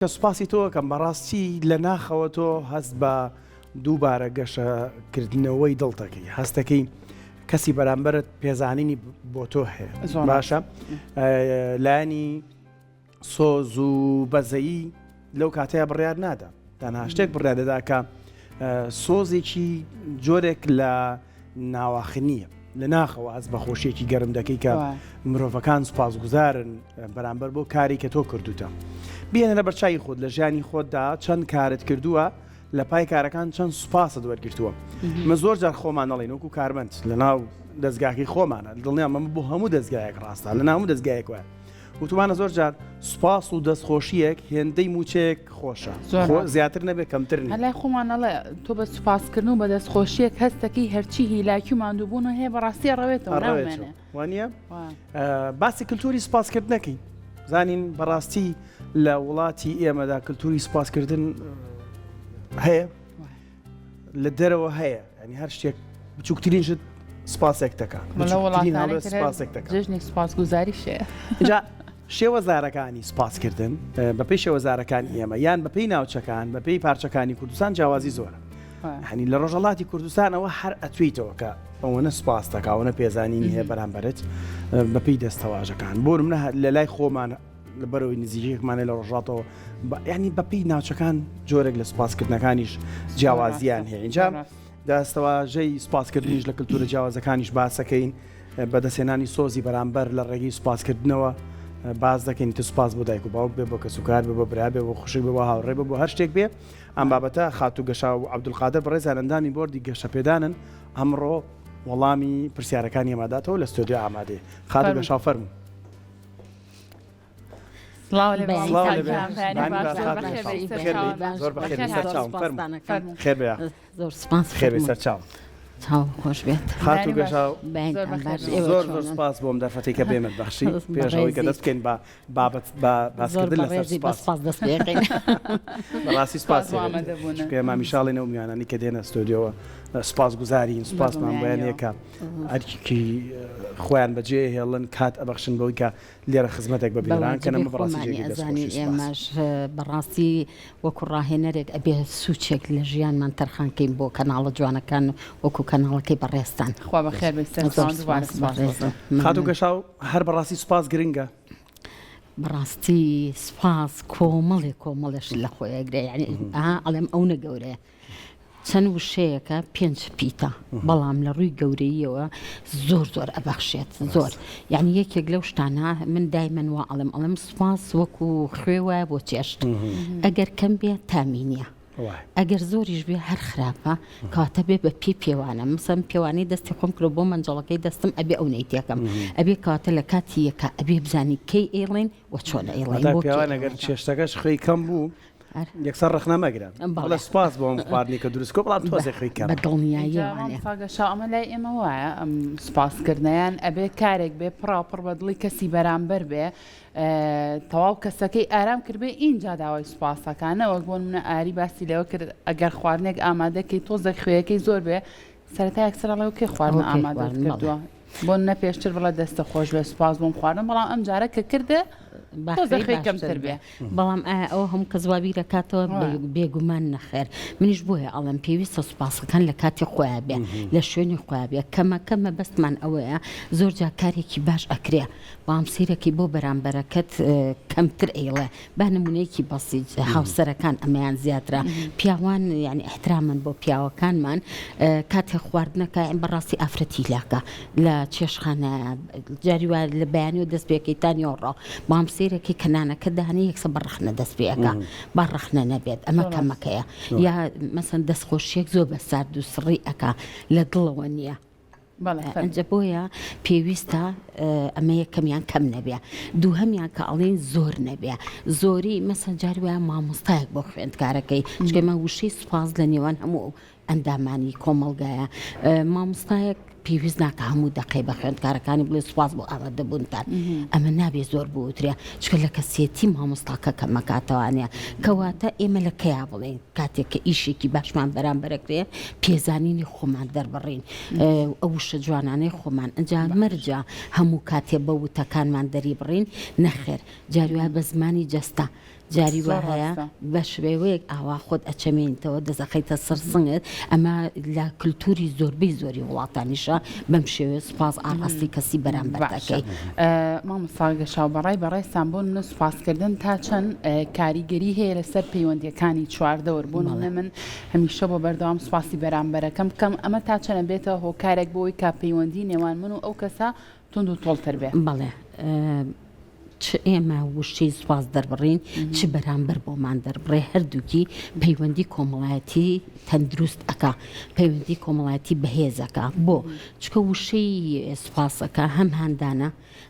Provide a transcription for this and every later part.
کە سوپاسی تۆ ئەکەم بەڕاستی لە ناخەوە تۆ هەست بە دووبارە گەشە کردنەوەی دڵ دەکەی هەستەکەی کەسی بەرامبەرت پێزانینی بۆ تۆ هەیە باشە لایەنی سۆز و بەزەیی لەو کاتەیە بڕیار نادا تەنها شتێک بڕیار دەدا کە سۆزێکی جۆرێک لە ناواخنییە. لە ناخەوە هەست بە خۆشییەکی گەرم دەکەی کە مرۆڤەکان سوپاسگوزارن بەرامبەر بۆ کاری کە تۆ کردوتە. بهێنە لە بەرچاوی خۆت لە ژیانی خۆتدا چەند کارت کردووە لە پای کارەکان چەند سوپاست وەرگرتووە. من زۆر جار خۆمان نەڵێین وەکو کارمەند لە ناو دەزگاکەی خۆمانە دڵنیام ئەمە بۆ هەموو دەزگایەک ڕاستە لە ناو هەموو دەزگایەک وایە. وتومانە زۆر جار سوپاس و دەستخۆشییەک هێندەی مووچەیەک خۆشە خۆ زیاتر نەبێ کەمتر نییە. هەر لای خۆمان ئەڵێ تۆ بە سوپاسکردن و بە دەستخۆشییەک هەست دەکەی هەرچی هیلاکی و ماندووبوون و هەیە بەڕاستی ئەڕەوێتەوە نامێنێ. وا نییە؟ باسی کلتوری سوپاسکردن نەکەین زانین بەڕاستی لە وڵاتی ئێمەدا کلتوری سوپاسکردن هەیە؟ لە دەرەوە هەیە ینی هەر شتێک بچووکترین شت سپاسێک دەکات سپاسێک دەکات جژنی سپاسگوزاری شەیە جا شێوەزارەکانی سپاسکردن بەپێی شێوەزارەکانی ئێمە یان بەپێی ناوچەکان بەپێی پارچەکانی کوردستان جیاوازی زۆرە هەنی لە ڕۆژەڵاتی کوردستانەوە هەر ئەتویتەوە کە ئەوەنە سپاس دەکا ئەوەنە پێزانینی هەیە بەرامبەرت بەپێی دەستەواژەکان بۆ منە لە لای خۆمان لەبەرئەوەی نزیکیەکمانە لە ڕۆژهەڵاتەوە یانی بەپێی ناوچەکان جۆرێک لە سوپاسکردنەکانیش جیاوازیان هەیە اینجا دەستەواژەی سوپاسکردنیش لە کللتورە جیاوازەکانیش باسەکەین بەدەستهێنانی سۆزی بەرامبەر لە ڕێگەی سوپاسکردنەوە باز دەکەین تە سوپاس بۆ دایک و باوک بێ بۆ کەسوکار بێ بۆ برا بێ بۆ خوشک بێ بۆ هاوڕێ بێ بۆ هەر شتێک بێ ئەم بابەتە خاتوو گەشا و عەبدولقادر بەڕێزیان ئەندامی بۆردی گەشەپێدانن ئەمڕۆ وەڵامی پرسیارەکانی ئێمەداتەوە لە ستۆدیۆ ئامادەیە خاتوو گەشاو فەرموو. خاتوو گەشاو زۆر زۆر سپاس بۆم دەرفەتەی کە بێمت بەخشی پێش ئەوەی کە دەست بکەین بە بابەت بە باسکردن لەسەر سپاس دەست پێ بەڕاستی سپاس چونکە ئێمە میشاڵی نەو میوانانی کە دێنە ستۆدیۆوە سپاس گوزارین سپاسمان بۆیان یە کە ئەرکی خۆیان بەجێ هێڵن کات ئەبەخشن بەوەی کە لێرە خزمەتێک بە بینەران کەن ئەمە بەڕاستی جێگەی دەستخۆشی و سوپاسە. ئێمەش بەڕاستی وەکو ڕاهێنەرێک ئەبێ سوچێک لە ژیانمان تەرخان کەین بۆ کەناڵە جوانەکان وەکو کەناڵەکەی بەڕێزتان. خوا بەخێر بێی سەر چاوان دووبارە سوپاس بۆ تۆ. خاتوو گەشاو هەر بەڕاستی سوپاس گرنگە. بەڕاستی سوپاس کۆمەڵێ کۆمەڵێ شت لە خۆی ئەگرێ یانی ئەها ئەڵێم ئەونە گەورەیە. چەند وشەیەکە پێنج پیتە بەڵام لە ڕووی گەورەییەوە زۆر زۆر ئەبەخشێت زۆر یعنی یەکێک لەو شتانە من دایمەن وا ئەڵێم ئەڵێم سوپاس وەکو خوێ وایە بۆ چێشت ئەگەر کەم بێ تامی نییە ئەگەر زۆریش بێ هەر خراپە کەواتە بێ بە پێی پێوانە مسەم پێوانەی دەستی خۆم کرد بۆ مەنجەڵەکەی دەستم ئەبێ ئەو نەیتەکەم ئەبێ کەواتە لە کاتی یەکە ئەبێ بزانی کەی ئەیڵێن و چۆن ئەیڵێن بۆ پێوانە گەر چێشتەکەش خوێی کەم بوو یەکسەر ڕەخنە مەگرە بەڵێ سوپاس بۆ ئەم خواردنی کە دروست کرد بەڵام تۆزێک خوێی کەمە. بە دڵنیاییەوە ئینجا مامۆستا گەشاو ئەمە لای ئێمە وایە ئەم سوپاسکردنەیان ئەبێ کارێک بێ پڕاوپڕ بە دڵی کەسی بەرامبەر بێ تەواو کەسەکەی ئارام کردبێ ئینجا داوای سوپاسەکە نەوەک بۆ نمونە ئاری باسی لەوە کرد ئەگەر خواردنێک ئامادەکەی تۆزێک خوێیەکەی زۆر بێ سەرەتا یەکسەر ئەڵێ کێ خواردنە ئامادەت کردووە بۆ نە پێشتر بڵێ دەستە خۆش بێ سوپاس بۆم خواردن بەڵام ئەم جارە کە کردە تۆزێک کەمتر بێ بەڵام ئایا ئەوە هەموو کەس وا بیرەکاتەوە بێگومان نەخێر منیش بۆیە ئەڵێم پێویستە سوپاسەکان لە کاتی خۆیان بێ لە شوێنی خۆیان بێ کەمەکە مەبەستمان ئەوەیە زۆر جار کارێکی باش ئەکرێ بەڵام سەیرەکەی بۆ بەرامبەرەکەت کەمتر ئەیڵێ با نمونەیەکی بەسیت هاوسەرەکان ئەمەیان زیاترە پیاوان یعنی احترامن بۆ پیاوەکانمان کاتێ خواردنەکە بەڕاستی ئافرەت هیلاکە لە چێشخانە جاری وا لە بەیانیەوە دەست پێکەی تا نیوەڕۆ بەڵام سەیرەکەی کە نانەکە دانێ یەکسەر بە ڕەخنە دەست پێ ئەکا با ڕەخنە نەبێت ئەمە کەمەکەیە یا مەسەن دەستخۆشیەک زۆر بە سارد و سڕی ئەکا لە دڵەوە نییە ئەنجا بۆیە پێویستە ئەمە یەکەمیان کەم نەبێ دووهەمیان کە ئەڵێن زۆر نەبێ زۆری مەسەن جاری وایە مامۆستایەک بۆ خوێندکارەکەی چکەمە وشەی سوپاس لە نێوان هەموو ئەندامانی کۆمەڵگایە مامۆستایەک پێویست ناکە هەموو دەقەی بە خوێندکارەکانی بڵێ سوپاس بۆ ئامادەبوونتان ئەمە نابێ زۆر بوترێ چکە لە کەسێتی مامۆستاکە کەمەکاتەوانە کەواتە ئێمە لە کەیا بڵێین کاتێک کە ئیشێکی باشمان بەرامبەرەکرێ پێزانینی خۆمان دەربڕین ئەو وشە جوانانەی خۆمان ئەجا مەرجە هەموو کاتێ بە وتەکانمان دەریبڕین نەخێر جاری وایە بە زمانی جەستە. جاری وا هەیە بە شێوەیەک ئاوا خۆت ئەچەمێنیتەوە دەست ئەخەیتە سەر سنگت ئەمە لە کلتوری زۆربەی زۆری وڵاتانیشە بەم شێوەیە سوپاس ئاڕاستی کەسی بەرامبەر دەکەی. مامۆستا گەشاو بەڕای بەڕێزتان بۆ نمونە سوپاسکردن تا چەند کاریگەری هەیە لەسەر پەیوەندیەکانی چواردەور بۆ نمونە من هەمیشە بۆ بەردەوام سوپاسی بەرامبەرەکەم بکەم ئەمە تا چەند ئەبێتە هۆکارێک بۆی کە پەیوەندی نێوان من و ئەو کەسە توند و تۆڵتر بێ؟ بەڵێ چ ئێمە وشەی سوپاس دەربڕین چ بەرامبەر بۆمان دەربڕێ هەردووکی پەیوەندی کۆمەڵایەتی تەندروست ئەکا پەیوەندی کۆمەڵایەتی بەهێزەکە بۆ چکە وشەی سوپاسەکە هەم هاندانە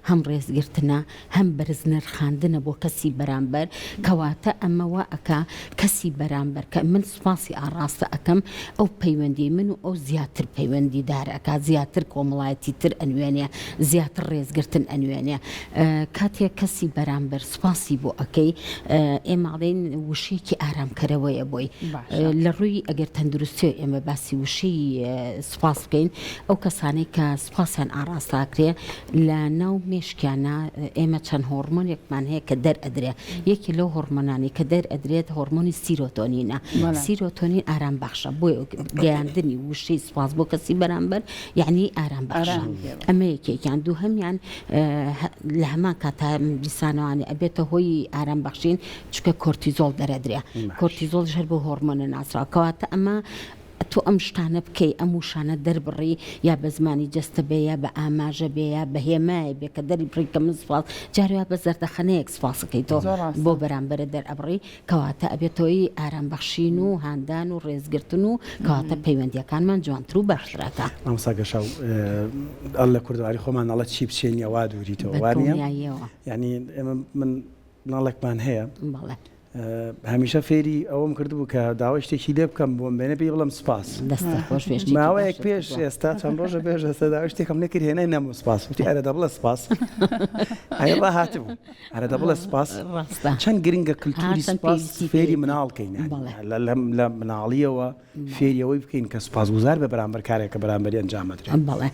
هەم ڕێزگرتنە هەم بەرز نرخاندنە بۆ کەسی بەرامبەر کەواتە ئەمە وا ئەکا کەسی بەرامبەر کە من سوپاسی ئاڕاستە ئەکەم ئەو پەیوەندی من و ئەو زیاتر پەیوەندی دار ئەکا زیاتر کۆمەڵایەتی تر ئەنوێنێ زیاتر ڕێزگرتن ئەنوێنێ کاتێک کەسی بەرامبەر سوپاسی بۆ ئەکەی ئێمە ئەڵێین وشەیەکی ئارامکەرەوەیە بۆی لە ڕووی ئەگەر تەندروستیەوە ئێمە باسی وشەی سوپاس بکەین ئەو کەسانەی کە سوپاسیان ئاڕاستە ئەکرێ لە ناو مێشکیانا ئێمە چەند هۆڕمۆنێکمان هەیە کە دەرئەدرێ یەکێ لەو هۆڕمۆنانەی کە دەرئەدرێت هۆڕمۆنی سیرۆتۆنینە سیرۆتۆنین ئارام بەخشە بۆیە گەیاندنی وشەی سوپاس بۆ کەسی بەرامبەر یعنی ئارام بەخشە ئەمە یەکێکیان دووهەمیان لە هەمان کاتا دیسانەوانی ئەبێتە هۆی ئارام بەخشین چونکە کۆرتیزۆڵ دەرەدرێ کۆرتیزۆڵیش هەر بۆ هۆڕمۆنە ناسراوە کەواتە ئەمە تۆ ئەم شتانە بکەی، ئەم وشانە دەربڕی، یا بە زمانی جەستە بێ، یا بە ئاماژە بێ، یا بە هێمایە بێ کە دەریبڕی کە من سوپاس، جاری وا بە زەردەخەنەیەک سوپاسەکەی تۆ بۆ بەرامبەرت دەرئەبڕی، کەواتە ئەبێتە هۆی ئارام بەخشین و هاندان و ڕێزگرتن و کەواتە پەیوەندییەکانمان جوانتر و باشتر ئەکا. مامۆستا گەشاو لە کوردەواری خۆمان ئەڵێ چی بچێنی ئەوا دووریتەوە وا نییە؟ بە دڵنیاییەوە. یانی ئێمە من مناڵێکمان هەیە. بەڵێ. هەمیشە فێری ئەوەم کردبوو کە داوای شتێکی لێ بکەم بۆم بێنێ پێی بڵێم سوپاس. دەستت خۆش بێ شتێکی ماوەیەک باشت پێش کردووە. ئێستا چەند ڕۆژە پێش ئێستا داوای شتێکم لێ کرد هێنای نەم سوپاس وتی ئەرە دەبڵێ سوپاس ئەی ڕاهاتبوو ئەرە دەبڵێ سوپاس ڕاستە چەند گرنگە ها کلتوری چەند سوپاس پێویستی فێری پێیەتی مناڵ کەین یانی بەڵێ لە لە لە مناڵیەوە فێری ئەوەی بکەین کە سوپاسگوزار بێ بەرامبەر کارێک کە بەرامبەری ئەنجام ئەدرێ. بەڵێ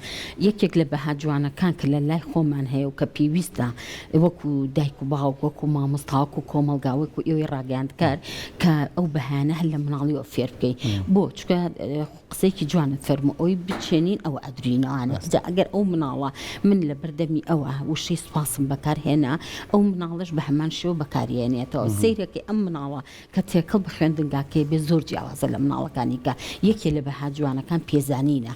یەکێک لە بەها جوانەکان کە لە لای خۆمان هەیە و کە پێویستە وەکو دایک و باوک وەکو مامۆستا وەکو کۆمەڵگا وەکو ئێوەی ڕاگەیاندکار کە ئەو بەهایانە هەر لە مناڵیەوە فێر بکەین بۆ چونکە قسەیەکی جوانت فەرموو ئەوەی بچێنین ئەوە ئەدرینەوانێ جا ئەگەر ئەو مناڵە من لە بەردەمی ئەوە وشەی سوپاسم بەکار هێنا ئەو مناڵەش بە هەمان شێوە بەکاری هێنێتەوە سەیرەکەی ئەم مناڵە کە تێکەڵ بە خوێندنگاکەی بێ زۆر جیاوازە لە مناڵەکانی کە یەکێ لە بەها جوانەکان پێزانینە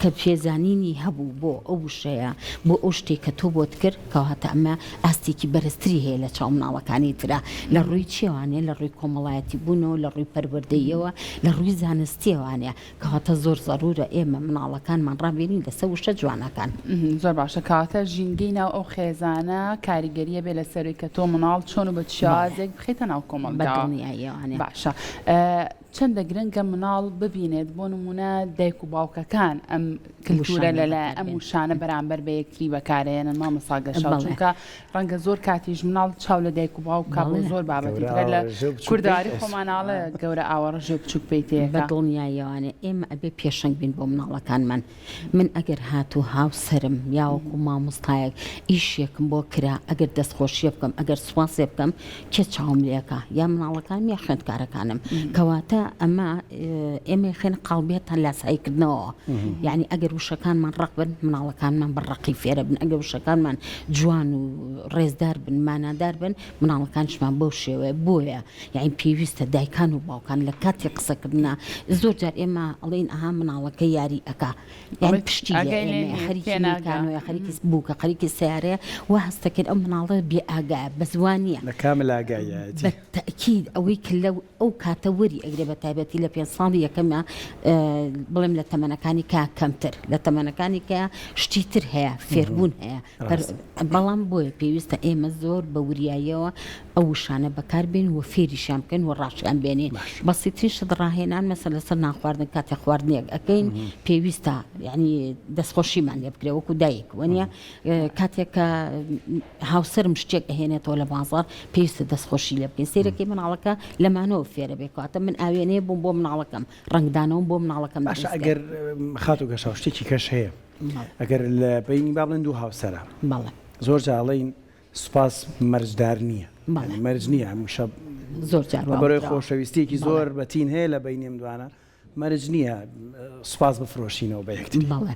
کە پێزانینی هەبوو بۆ ئەو وشەیە بۆ ئەو شتێک کە تۆ بۆت کرد کەواتە ئەمە ئاستێکی بەرزتری هەیە لە چاو مناڵەکانی ترا لە ڕووی چیوانێ لە ڕووی کۆمەڵایەتی بوونەوە لە ڕووی پەروەردەیەوە لە ڕووی زانستیەوانێ کەواتە زۆر زەرورە ئێمە مناڵەکانمان ڕابێنین لەسەر وشە جوانەکان. زۆر باشە کەواتە ژینگەی ناو ئەو خێزانە کاریگەریە بێ لەسەروی کە تۆ مناڵ چۆن و بە چ شێوازێک بخەیتە ناو کۆمەڵگاوە. بەدڵنیاییەوانێ. باشە چەندە گرنگە مناڵ ببینێت بۆ نمونە دایک و باوکەکان ئەم کلتورە لەلای ئەم وشانە بەرامبەر بە یەکتری بەکارێنن مامۆستا گەشاو چونکە ڕەنگە زۆر کاتیش مناڵ چاو لە دایک و باوک بکا بۆ زۆر بابەتی ترە لە کوردەواری خۆمان ئاڵێ گەورە ئاوە ڕژێ و بچوک پێی تێکا. بە دڵنیاییەوانێ ئێمە ئەبێ پێشەنگ بین بۆ مناڵەکانمان من ئەگەر هاتوو هاوسەرم یا وەکو مامۆستایەک ئیشێکم بۆ کرا ئەگەر دەستخۆشیە بکەم ئەگەر سوپاسێ بکەم کێ چاوم لێکا یا مناڵەکانم یا خوێندکارەکانم کەواتە ئەمە ئێمەی خێن قاڵبێتان لاساییکردنەوە یعنی ئەگەر وشەکانمان ڕق بن مناڵەکانمان بە ڕقی فێرە بن ئەگەر وشەکانمان جوان و ڕێزدار بن مانادار بن مناڵەکانیشمان بەو شێوەیە بۆیە یعنی پێویستە دایکان و باوکان لە کاتی قسەکردنا زۆر جار ئێمە ئەڵێین ئەها مناڵەکە یاری ئەکا یان پشتی لێ ئێمەیە خەریکی میکانۆیە خەریکی بووکە خەریکی سەیارەیە وا هەستەکەین ئەو مناڵە بێ ئاگایە بەس وا نییە لە کامل ئاگایەتی بە تەئکید ئەوەی کە لەو ئەو کاتە وەری ئەگرێ بە تایبەتی لە پێنج ساڵی یەکەمە بڵێم لە تەمەنەکانی کە کەمتر لە تەمەنەکانی کە شتی تر هەیە فێربوون هەیە بەڵام بۆیە پێویستە ئێمە زۆر بە وریاییەوە ئەو وشانە بەکار بێنین و فێریشیان بکەین و ڕاشیان بێنین بەسیترین شت ڕاهێنان مەسە لەسەر نانخواردن کاتێ خواردنێک ئەکەین پێویستە یعنی دەستخۆشیمان لێ بکرێ وەکو دایک وەنیە کاتێک کە هاوسەرم شتێک ئەهێنێتەوە لە بازاڕ پێویستە دەستخۆشی لێ بکەین سەیرەکەی مناڵەکە لەمانەوە فێرە بێ کەواتە من ئاوێنەیە بووم بۆ مناڵەکەم ڕەنگدانەوەم بۆ مناڵەکەم باشە دروست کرد. ئەگەر خاتوو گەشاو شتێکی کەش هەیە ئەگەر لە بەینی با بڵێن دوو هاوسەرە بەڵێ زۆر جار ئەڵێین. سوپاس مەرجدار نییە. بەڵێ. مەرج نییە هەمیشە زۆر جار وا لەبەرئەوەی وتراوە. خۆشەویستییەکی بەڵێ. زۆر بەتین هەیە لە بەینی ئەم دوانە مەرج نییە سوپاس بفرۆشینەوە بە یەکتری. بەڵێ.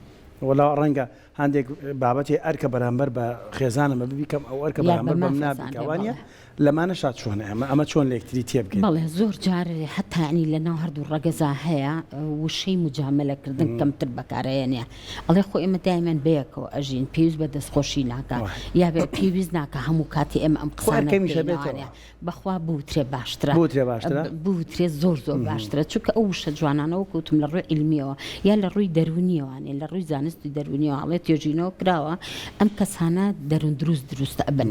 وەلا ڕەنگە هەندێک بابەتی ئەرکە بەرامبەر بە خێزانم بە بیکەم ئەو ئەرکە یا بە بەرامبەر بەم مافەزان نابیکا بێ وانیە؟ بەڵێ. لەمانەشا چۆنە ئەمە ئەمە چۆن لە یەکتری تێبگەین؟ بەڵێ زۆر جار حەتا یانی لە ناو هەردوو ڕەگەزا هەیە وشەی موجامەلە کردن کەمتر بەکارئەیەنێ ئەڵێ خۆ ئێمە دایمەن بەیەکەوە ئەژین پێویست بە دەستخۆشی ناکا یا بێ پێویست ناکا هەموو کاتی ئێمە ئەم خۆ هەر قسانە کەمیشە بکەینەوانێ بێتەوە. بەخوا بوترێ باشترە. بوترێ باشترە؟ بوترێ زۆر زۆر باشترە چونکە ئەو وشە جوانانە وەک وتم لە ڕووی عیلمیەوە یا لە ڕووی دەروونیەوانێ لە ڕووی زانستی دەروونیەوە ئەڵێ توێژینەوە کراوە ئەم کەسانە دەروون دروست دروست ئەبن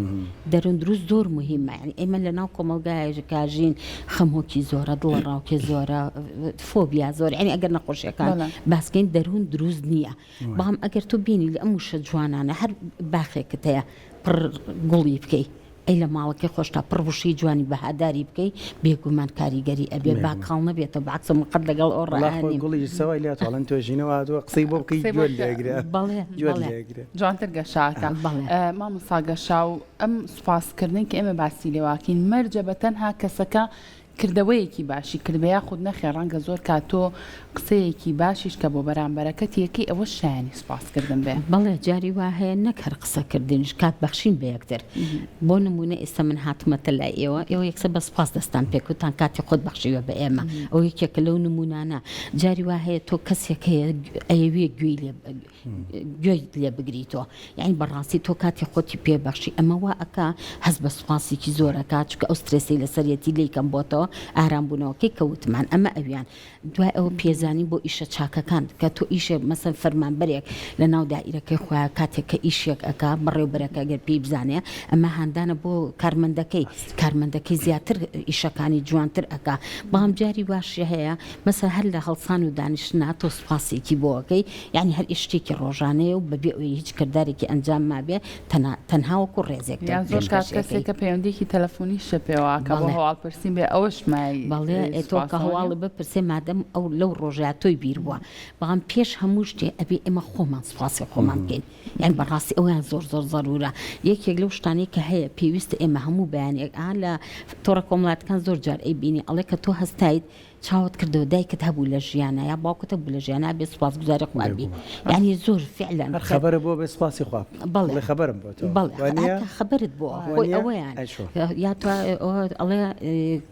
دەروون دروست زۆر موهیمە یانی ئێمە لە ناو کۆمەڵگایەکا ژین خەمۆکی زۆرە دڵەڕاوکێ زۆرە فۆبیا زۆر یانی ئەگەر نەخۆشیەکان باسکەین دەروون دروست نییە بەڵام ئەگەر تۆ بینی لە ئەم وشە جوانانە هەر باخێکت هەیە پڕ گوڵی بکەی ئەی لە ماڵەکەی خۆشتا پڕ وشەی جوانی بەهاداری بکەی بێگومان کاریگەری ئەبێ با کاڵ نەبێتەوە بەعکس من قەت لەگەڵ ئەو وەڵا ڕایە خۆی نیم. گوڵی سەوای لات ئەڵێن توێژینەوە هاتووە قسەی بۆ بکەی قسەی بۆ گوێت بکە. لێگرێ بەڵێ گوێت بەڵێ. لێگرێ. جوانتر گەشاکە. بەڵێ. مامۆستا گەشاو ئەم سوپاسکردنەی کە ئێمە باسی لێواکەین مەرجە بە تەنها کەسەکە کردەوەیەکی باشی کردبێ یاخود نەخێر ڕەنگە زۆر کات تۆ قسەیەکی باشیش کە بۆ بەرامبەرەکەت یەکەی ئەوەش شایەنی سوپاس کردن بێ. بەڵێ جاری وا هەیە نەک هەر قسە کردنیش کات بەخشین بە یەکتر بۆ نموونە ئێستا من هاتومەتە لای ئێوە ئێوە یەکسەر بە سوپاس دەستان پێ کوتان کاتی خۆت بەخشیوە بە ئێمە ئەوە یەکێکە لەو نموونانە جاری وا هەیە تۆ کەسێک هەیە ئەیەوێ گوێی لێ گوێیت لێ بگریتەوە یانی بەڕاستی تۆ کاتی خۆتی پێ بەخشی ئەمە وا ئەکا هەست بە سوپاسێکی زۆر ئەکا چونکە ئەو سترێسەی لەسەریەتی لێی کەم بۆتەوە ئارام بوونەوەکەی کە وتمان ئەمە ئەویان دوای ئەوە پێزانین بۆ ئیشە چاکەکان کە تۆ ئیشێک مەسەن فەرمانبەرێک لە ناو دائیرەکەی خۆیان کاتێک کە ئیشێک ئەکا بەڕێوبەرەکە گەر پێی بزانێ ئەمە هاندانە بۆ کارمەندەکەی کارمەندەکەی زیاتر ئیشەکانی جوانتر ئەکا بەڵام جاری واشی هەیە مەسەن هەر لە هەڵسان و دانیشتنا تۆ سوپاسێکی بۆ ئەکەی یانی هەر ئیش شتێکی ڕۆژانەیە و بەبێ ئەوەی هیچ کردارێکی ئەنجام مابێ تەنا تەنها وەکو ڕێزێک تۆ یان زۆر کات پێشکەشی ئەکەی. کەسێک کە پەیوەندیەکی تەلەفۆنیشە پێوە ئەکا بۆ بەڵێ. هەواڵ پرسین بێ ئەوەش مایەی بەڵێ ئێ تۆ کە سوپاسەوە نیە؟ هەواڵی بپرسێ مادەم ئەو لەو ڕۆژەیا تۆی بیر بووە بەڵام پێش هەموو شتێ ئەبێ ئێمە خۆمان سوپاسی خۆمان بکەین یانی بەڕاستی ئەوەیان زۆر زۆر زەرورە یەکێک لەو شتانەی کە هەیە پێویستە ئێمە هەموو بەیانێک ئا لە تۆڕە کۆمەڵاتەکان زۆر جار ئەیبینی ئەڵێ کە تۆ هەستایت چاوت کردەوە دایکت هەبوو لە ژیانا یا باوکت هەبوو لە ژیانا بێ سوپاسگوزاری خوا بی یانی زۆر فعلا هەر خەبەرە بۆ بێ سوپاسی خوا بکەی بەڵێ بڵێ خەبەرم بۆ تۆ بەڵێ وانیە هەتا خەبەرت بۆ خۆی وانیە ئەوەیان ئەی چۆن یا تۆ ئەڵێ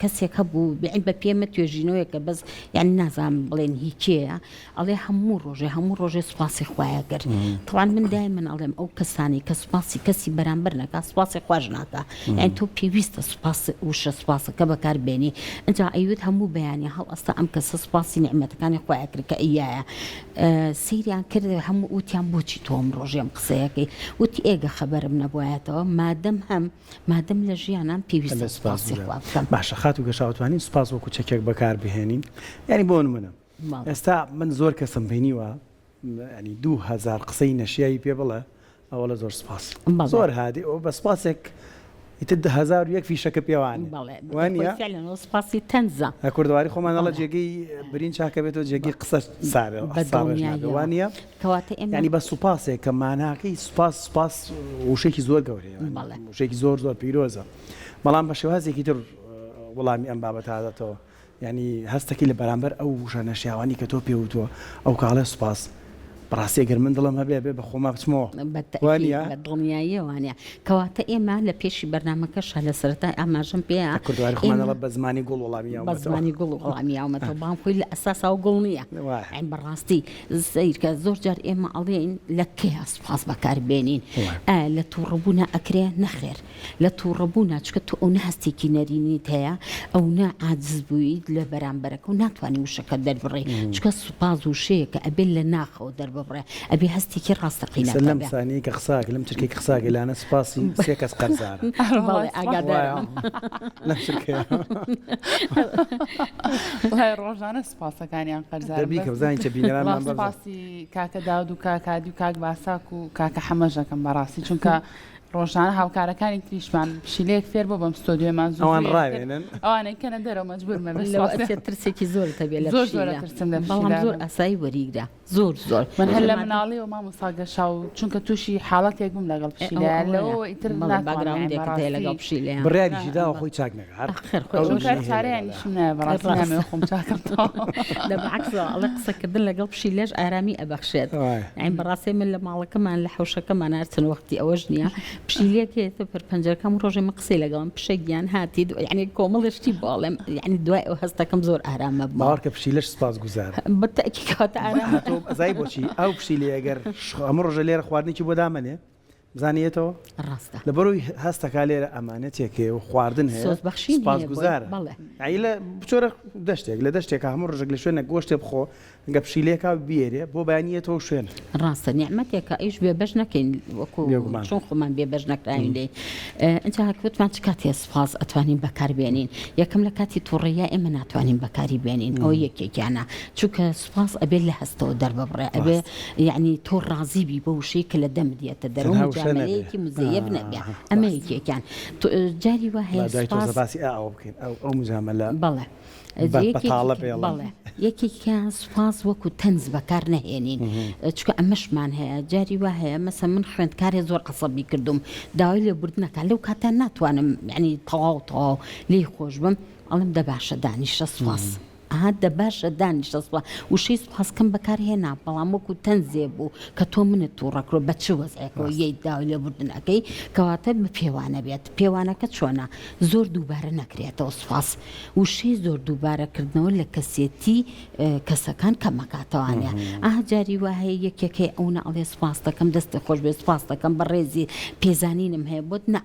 کەسێک هەبوو بێ بە پێمە توێژینەوەیەکە بەس یانی نازانم بڵێن هی کێیە ئەڵێ هەموو ڕۆژێ هەموو ڕۆژێ سوپاسی خوایە کرد تەوان من دای من ئەڵێم ئەو کەسانی کە سوپاسی کەسی بەرامبەر نەکا سوپاسی خواش ناکا یانی تۆ پێویستە سوپاس وشە سوپاسەکە بەکار بێنی ئینجا ئەیوت هەموو بەیانی هەڵئەستا ئەم کەسە سوپاسی نیعمەتەکانی خوایە کرد کە ئەیایە سەیریان کرد هەموو وتیان بۆچی تۆ ئەم ڕۆژێ ئەم قسەیەکەی وتی ئێگە خەبەرم نەبوایەتەوە مادەم هەم مادەم لە ژیانام پێویستە ئەبێ سوپاس سوپاسی بکەم خوا بکەم. باشە خاتوو گەشاوە توانین سوپاس وەکو چەکێک بەکار بهێنین یانی بۆ نمونە ئێستا من زۆر کەسم بینیوە ینی 2000 قسەی نەشیاوی پێ بڵێ ئەوەڵە زۆر سپاس زۆر هادی ئەو بە سپاسێک ئیتر 1001 فیشەکە پێوانێ وانە سپاسی تەنزە لە کوردەواری خۆمان ئەڵە جێگەی برین چاکە بێتەوە جێگەی قسە سارێ وانە کەواتە ئێمە ینی بە سوپاسێک کە ماناکەی سوپاس سوپاس وشێکی زۆر گەورەیە وشێکی زۆر زۆر پیرۆزە بەڵام بە شێوازێکی تر وەڵامی ئەم بابەتە دەتەوە یانی هەستەکەی لە بەرامبەر ئەو وشە نەشیاوانەی کە تۆ پێ وتووە ئەو کاڵێ سوپاس. بەڕاستی ئەگەر من دڵم هەبێ ئەبێ بە خۆما بچمەوە. بە وا تەئکید نییە؟ بە دڵنیاییەوە وانیە. کەواتە ئێمە لە پێشی بەرنامەکەشا لە سەرەتای ئاماژەم پێیا لە کوردەواری خۆمان ئێمە ئەڵێ بە زمانی گوڵ وەڵامی بە یاومەتەوە. زمانی گوڵ وەڵامی یاومەتەوە بەڵام خۆی لە ئەساساوە گوڵ نییە. وایە. یانی بەڕاستی سەیرکە زۆر جار ئێمە ئەڵێین لە کەیا سوپاس بەکار بێنین؟ وایە. ئایا لە تووڕەبوونا ئەکرێ؟ نەخێر. لە توڕەبوونا چونکە تۆ ئەونە هەستێکی نەرێنیت هەیە ئەونە عاجز بوویت لە بەرامبەرەکە و ناتوانی وشەکە دەربڕی چونکە سوپاس وشەیەکە ئەبێ لە ناخەوە دەرببڕێ ئەبێ هەستێکی ڕاستەقینەت ئێستا لەم هەبێ. سانیەی کە قسە ئەکەی لەم چرکەی کە قسە ئەکەی لانە سوپاسی سێ کەس قەرزارە. بەڵێ وایە ئاگادارم. لەم چرکەیە. وەڵای ڕۆژانە سوپاسەکانیان قەرزارم دە بیکە بەس بزانین چە وەڵا بینەرانمان بەرزە. سوپاسی کاکە داود و کاک هادی و کاک باساک و کاکە حەمەش ئەکەم بەڕاستی چونکە. ڕۆژانە هاوکارەکانی تریشمان پشیلەیەک فێر بۆ بەم ستۆدیۆمان زوو ئەوان ڕاوێنن ئەوانەی کەنە دەرەوە مەجبورمە بێ لەوە ئەچێت ترسێکی زۆرت هەبێ لە زۆر زۆرە پشیلە ترسم لە بەڵام پشیلە زۆر ئاسایی وەریگرە زۆر زۆر من هەر لە مادەم مناڵیەوە مامۆستا گەشاو چونکە تووشی حاڵەتێک بووم لەگەڵ ئێ ئەوە پشیلە ئەوەیە لەوەوە ئیتر بەڵێ ناتوانم یانی باگراوندێکت هەیە لەگەڵ بەڕاستی پشیلەیە بڕیاریشی داوە خۆی چاک نەکا هەر ئاخر خۆی ئەو ئەوەش چونکە ژنەی هەیە چارەیانیشم نایە بەڕاستی ڕاستە نامەوێ خۆم چاکەم تەواو لە بەعەکسەوە ئەڵێ قسەکردن لەگەڵ پشیلەش ئارامی ئەبەخشێت وایە. یانی بەڕاستی من لە ماڵەکەمان لە حەوشەکەمان هەرچەند وەختی ئەوەش نییە پشیلەیەک هەیە بەر پەنجەرەکەم ڕۆژێ من قسەی لەگەڵم پشە گیان هاتیت یعنی کۆمەڵێ شتی بۆ ئەڵێم یعنی دوای ئەو هەستەکەم زۆر ئارامە بمەوە. باوەڕکە پشیلەش سپاس گوزارە. بە تەئکید کەواتە ئارامە. تۆ ئەزای بۆچی ئەو پشیلەیە گەر هەموو ڕۆژێ لێرە خواردنێکی بۆ دامەنێ بزانێ یەتەوە؟ ڕاستە. لەبەرئەوەی هەستەکا لێرە ئەمانەتێک هەیە و خواردن هەیە سۆز بەخشین هەیە بۆی. سوپاسگوزارە. بەڵێ. یەعنی لە بچۆرە دەشتێک لە دەشتێکا هەموو ڕۆژێک لە شوێنێک گۆشتێ بخۆ گە پشیلەیەکا بیێرێ بۆ بەیانی یەتەوە شوێن. ڕاستە نیعمەتێکە ئەویش بێبەش نەکەین وەکو بێگومان. چۆن خۆمان بێبەش نەکراوین لێی. ئینجا هەک وتمان چ کاتێ سوپاس ئەتوانین بەکار بێنین؟ یەکەم لە کاتی توڕەییا ئێمە ناتوانین بەکاری بێنین ئەوە یەکێکیانە چونکە سوپاس ئەبێ لە هەستەوە دەرببڕێ ئەبێ ڕاست. یەعنی تۆ ڕازی بی بەو وشەی کە لە دەمت یەتە دەرەوە تەنها وشە نەبێ. مجامەلەیەکی مزەیەف نەبێ ئاها ئەمە ڕاست. یەکێکیان. تۆ جاری وا با هەیە دوای تۆزە سوپاس باسی ئا ئەوە بکەین ئەو ئەو مجامەلە بەڵێ. بە بەتاڵە بێڵن. بەڵێ یەکێکیان سوپاس وەکو تەنز بەکار نەهێنین چونکە ئەمەشمان هەیە جاری وا هەیە مەسە من خوێندکارێ زۆر عەسەبی کردوم داوای لێبوردنەکە لەو کاتە ناتوانم یعنی تەواو تەواو لێی خۆش بم ئەڵێم دە باشە دانیشە سوپاس ئەها دە باشە دانیشە سوپاس وشەی سوپاسکەم بەکار هێنا بەڵام وەکو تەنزێ بوو کە تۆ منت توڕە کردوە بە چ وەزعێکەوە یەیت داوای لێبوردن ئەکەی کەواتە بە پێوانە بێت پێوانەکە چۆنە زۆر دووبارە نەکرێتەوە سوپاس وشەی زۆر دووبارە کردنەوە لە کەسێتی کەسەکان کەمەکاتەوانە ئا جاری وا هەیە یەکێک هەیە ئەونە ئەڵێ سوپاس دەکەم دەستت خۆش بێت سوپاس دەکەم بەڕێزی پێزانینم هەیە بۆت نا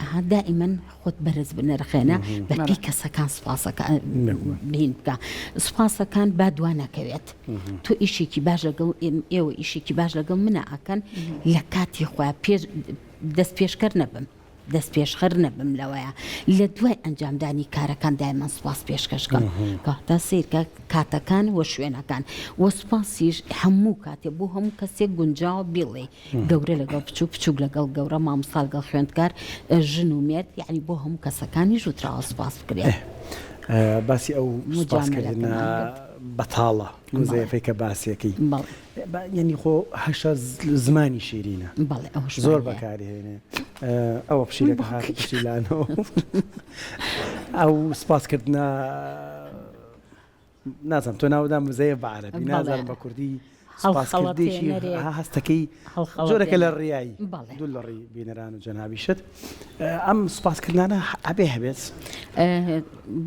ئەها دائیمەن خۆت بەرز بنرخێنە بە پێی کەسەکان سوپاسەکان بین بکە سوپاسەکان با دوا نەکەوێت تۆ ئیشێکی باش لەگەڵ ئێوە ئیشێکی باش لەگەڵ منە ئەکەن لە کاتی خۆیان پێش دەست پێشکەر نەبم دەستپێشخەر نەبم لەوەیە لە دوای ئەنجامدانی کارەکان دایمەن سوپاس پێشکەش کەم کەواتە سەیرکە کاتەکان و شوێنەکان و سوپاسیش هەموو کاتێ بۆ هەموو کەسێک گونجاوە بیڵێ گەورە لەگەڵ بچوک بچوک لەگەڵ گەورە مامۆستا لەگەڵ خوێندکار ژن و مێرد یعنی بۆ هەموو کەسەکانیش وتراوە سوپاس بکرێت. باسی ئەو سوپاسکردنە بەتاڵە مزەیەفەی کە باسیەکەی یعنی خۆ هەشە زمانی شیرینە بەڵێ ئەوەش زۆر بەکاری هێنێ ئەوە پشیلەکە هات پشیلانەوە ئەو سوپاسکردنە نازانم تۆ ناودا مزەیە بە عەرەبی نازانم بە کوردی سوپاسکردێکی هەستەکەی جۆرەکە لە ڕیایی دوو لە ڕی بینەران و جەنابیشت ئەم سوپاسکردانە ئەبێ هەبێت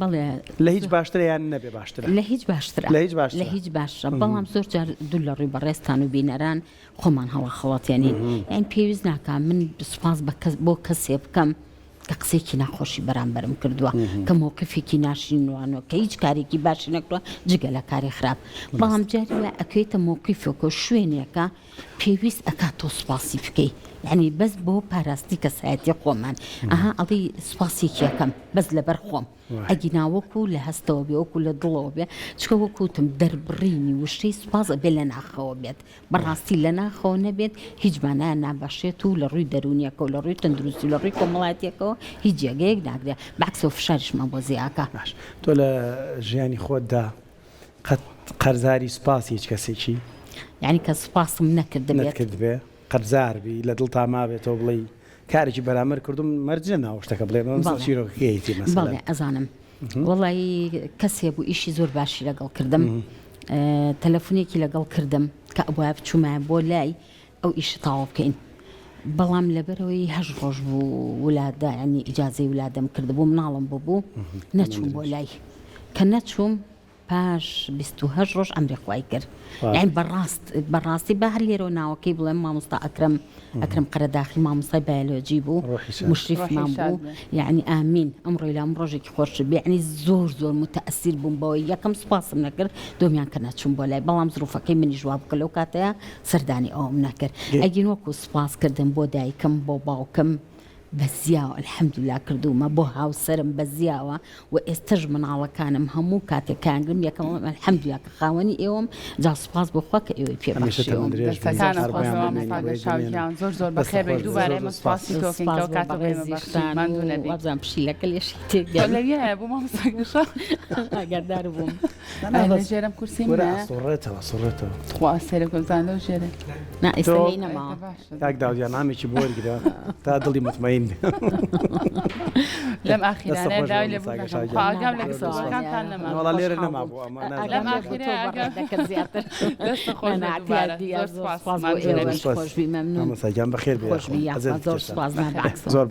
بەڵێ لە هیچ باشترە یان نەبێ باشترە لە هیچ باشترە لە هیچ باشترە لە هیچ باشترە بەڵام زۆر جار دوو لە ڕووی بەڕێزتان و بینەران خۆمان هەڵەخەڵەتێنین یان پێویست ناکا من سوپاس بە کەس بۆ کەسێ بکەم کە قسەیەکی ناخۆشی بەرامبەرم کردووە کە مەوقفێکی ناشرینوانەوە کە هیچ کارێکی باشی نەکردووە جگە لە کاری خراپ بەڵام جاری وایە ئەکەویتە مەوقفێکەوە شوێنێکە پێویست ئەکات تۆ سوپاسی بکەی یعنی بەس بۆ پاراستنی کەسایەتی خۆمان ئەها ئەڵێی سوپاسێکی ئەکەم بەس لەبەر خۆم ئەگینا وەکو لە هەستەوە بێ وەکو لە دڵەوە بێ چونکە وەکو وتم دەربڕینی وشەی سوپاس ئەبێ لە ناخەوە بێت بەڕاستی لە ناخەوە نەبێت هیچ مانایان نابەخشێت و لە ڕووی دەروونیەکەوە لە ڕووی تەندروستی و لە ڕووی کۆمەڵایەتیەکەوە هیچ جێگەیەک ناگرێ بەعکسەوە فشاریشمان بۆ زیاکا. باش تۆ لە ژیانی خۆتدا قەت قەرزاری سوپاسی هیچ کەسێکی؟ یانی کە سوپاسم نەکردبێت؟ نەتکردبێ قەرزار بی لە دڵتا مابێتەوە بڵێی کارێکی بەرامبەر کردوم مەرج نیە ناو شتەکە بڵێ بەڵام چیرۆکەکەیەتی مەسەلەن. بەڵێ ئەزانم وەڵایی کەسێ بوو ئیشی زۆر باشی لەگەڵ کردم تەلەفونێکی لەگەڵ کردم کە ئەبوایە بچوومایە بۆ لای ئەو ئیشە تەواو بکەین بەڵام لەبەرەوەی هەش ڕۆژ بوو ولادە ینی ئیجازەی ولادەم کردبوو مناڵم ببوو نەچووم بۆ لای کە نەچووم پاش 28 ڕۆژ ئەمری خوای کرد یانی بەڕاست بەڕاستی با هەر لێرەوە ناوەکەی بڵێم مامۆستا ئەکرەم ئەکرەم قەرەداخی مامۆستای بایۆلۆجی بوو مشریفمان بوو یعنی ئامین ئەمڕۆی لام ڕۆژێکی خۆش بێ یعنی زۆر زۆر متەئسیر بووم بەوەی یەکەم سوپاسم نەکرد دووەمیان کە نەچووم بۆ لای بەڵام زروفەکەی منیش وا بوو کە لەو کاتەیە سەردانی ئەوم نەکرد ئەگین وەکو سوپاس کردن بۆ دایکم بۆ باوکم. بە زیاوە الحمدللە کردوومە بۆ هاوسەرم بە زیاوە و ئێستەش مناڵەکانم هەموو کاتێک کانگرم یەکەم ئەڵێم الحمدللە کە خاوەنی ئێوەم جا سوپاس بۆ خوا کە ئێوەی پێ هەمیشە بەخشیوم. تەمەن درێژ بن دەستەکانت هەر خۆش بۆیان مامۆستا بمێنی بۆیە گەشاو دەمێنن گیان زۆر زۆر دەستت بەخێر بێی خۆش بێ دووبارە زۆر ئێمە زۆر سوپاس سوپاسی تۆ کەین سوپاس کە بۆ کاتت بۆ ئێمە بەخشیت بەڕێزیشتان و ماندوو نەبی وابزانم پشیلەکە لێشی تێک تۆ داین لەویایە بوو مامۆستا گەشاو ئاگادار بووم. نا نا ئای لە بەس ژێرم کورسی وەرە منە ئەسوڕێتەوە ئەسوڕێتەوە. تخوا سەیرە کە بزانە لەو ژێرە نا ئێستا تۆ لێی نەماوە. باشە کاک داود گیان نامێکی بۆ وەرگرە تا دڵی مطمئین بێ. لەم دەستت ئاخیرانە خۆش بێ داوای لێ مامۆستا بوردن گەشاو دەکەم گیان. خوا نا ئاگام لە بەعکس زۆر زۆر سوپاس. گفتوگۆکانتان وانیە نەما وەڵا لێرە خۆشحاڵ بووم نەمابوو ئەمە نازانم لەم ئاگام لێ بوو ئاخیرە تۆ ئاگام بەڕێ دەکرد زیاتر دەستت خۆش نا بێ نا دووبارە اعتیادیە زۆر زۆر سوپاس سوپاس بۆ ماندوو زۆر ئێوەش نەبی سوپاس خۆش بی مەمنون مامۆستا گیان بەخێر بێ خۆش یاخوا بی یاخوا ئەزیەتت زۆر کێشا سوپاس نا بەخێر بەعکس زۆر بەخێر.